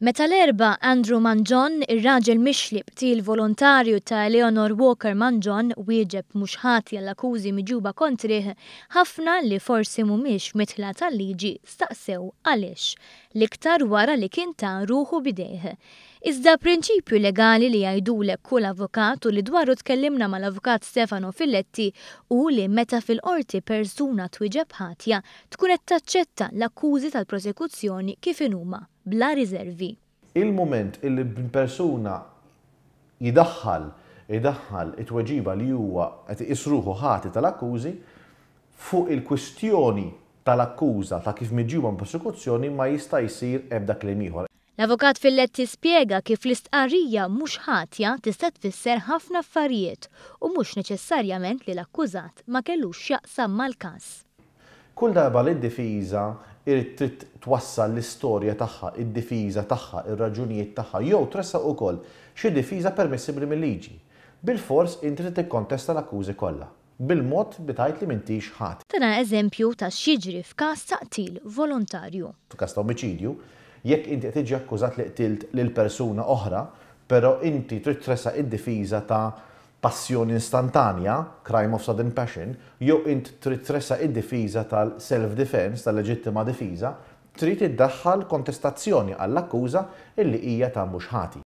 Meta l-Erbgħa Andrew Mangion, ir-raġel mixli b'qtil volontarju ta' Eleanor Walker Mangion wieġeb mhux ħati għall-akkużi miġjuba kontrih, ħafna li forsi mhumiex f'midħla tal-liġi staqsew għaliex, l-iktar wara li kien ta ruħu b'idejh. Iżda prinċipju legali li jgħidulek kull avukat u li dwaru tkellimna mal-Avukat Stefano Filletti hu li meta fil-Qorti persuna twieġeb ħatja, tkun qed taċċetta l-akkużi tal-prosekuzzjoni kif inhuma, bla riżervi. Il-mument illi persuna jdaħħal idaħħal it-tweġiba li huwa qed iqis ruħu ħati tal-akkużi, fuq il-kwistjoni tal-akkuża ta' kif miġjuba mill-prosekuzzjoni ma jista' jsir ebda kliem ieħor. L-Avukat Filletti spjega kif l-istqarrija mhux ħatja tista' tfisser ħafna affarijiet u mhux neċessarjament li l-akkużat ma kellux x'jaqsam mal-każ. Kull darba li d-difiża irid trid twassal l-istorja tagħha, id-difiża tagħha, ir-raġunijiet tagħha jew tressaq ukoll xi difiża permissibbli mil-liġi. Bilfors inti trid tikkontesta l-akkużi kollha. Bil-mod li tgħid li m'intix ħati. Tana eżempju ta' x'jiġri f'każ ta' qtil volontarju. F'każ ta' omiċidju, jekk inti qed tiġi akkużat li qtilt lil persuna oħra, però inti trid tressaq id-difiża ta' passjoni instantanja, crime of sudden passion, jew int trid tressaq id-difiża tal-self defense, tal-leġittima difiża, trid iddaħħal kontestazzjoni għall-akkuża illi hija ta' mhux ħati.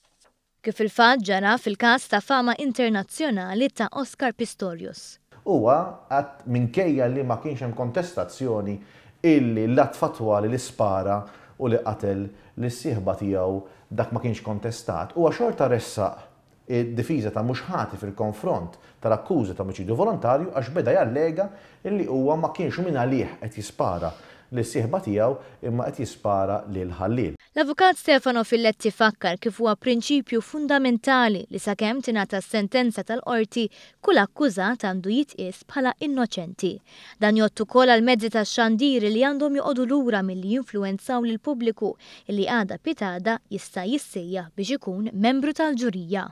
Kif fil-fatt ġara fil-każ ta' fama internazzjonali ta' Oscar Pistorius. Huwa għad minkejja li ma kienx hemm kontestazzjoni illi l-att fattwali li spara u li qatel lis-sieħba tiegħu dak ma kienx kontestat, huwa xorta ressaq id-difiża ta' mhux ħati fil-konfront tal-akkuża ta' omiċidju volontarju għax beda jallega illi huwa ma kienx mingħalih qed jispara lis-sieħba tiegħu imma qed jispara lil ħalliel. L-Avukat Stefano Filletti fakkar kif huwa prinċipju fundamentali li sakemm tingħata s-sentenza tal-Qorti, kull akkużat għandu jitqies bħala innoċenti. Dan jgħodd ukoll għall-mezzi tax-xandir li għandhom joqogħdu lura milli jinfluwenzaw lill-pubbliku li għada pitgħada jista' jissejjaħ biex ikun membru tal-ġurija.